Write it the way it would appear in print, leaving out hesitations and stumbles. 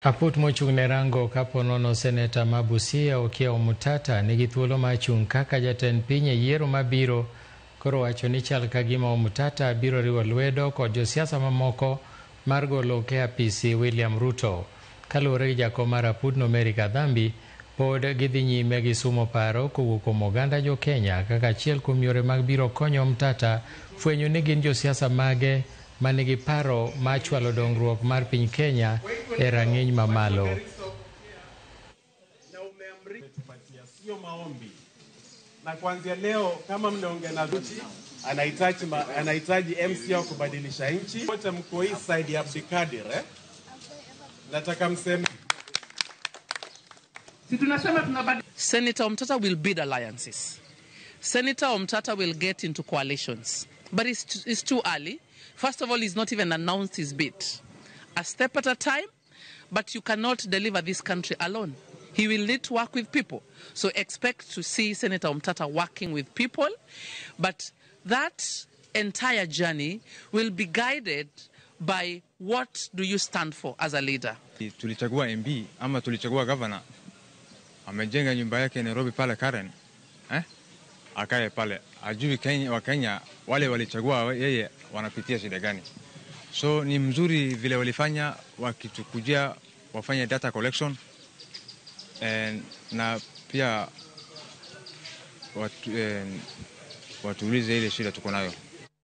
Aput mochung' ne rango kaponono seneta ma Busia Okiya Omtatah nigi thuolo mar chung' kaka jatend piny e yiero mabiro. Koro wacho ni chal ka gima Omtatah biro riwo lwedo kod josiasa mamoko mar golo e apisi William Ruto. Kaluwore gi jakom mar aputno Mary Kadhambi, pod gidhi nyime gi sumo paro kowuok kuom oganda jo Kenya kaka achiel kuom yore mag biro konyo Omtatah fwenyo ni gin josiasa mage manigi paro mar chwalo dongruok mar piny Kenya e rang'iny mamalo. Sio maombi. Na kuanzia leo kama mnaongea na Ruchi anahitaji anahitaji MC wa kubadilisha nchi. Wote mko hii side ya Abdikadir, eh? Nataka mseme Si tunasema tunabadilisha. Senator Omtatah will build alliances. Senator Omtatah will get into coalitions. But it's too early. First of all, he's not even announced his bid. A step at a time, but you cannot deliver this country alone. He will need to work with people. So expect to see Senator Omtatah working with people. But that entire journey will be guided by what do you stand for as a leader. Tulichagua MP ama tulichagua governor, amejenga nyumba yake Nairobi pale Karen, eh? Akae pale, ajui Kenya, wa Kenya wale walichagua yeye wanapitia shida gani. So ni mzuri vile walifanya, wakitukujia wafanye data collection and, na pia watu, watuulize ile shida tuko nayo.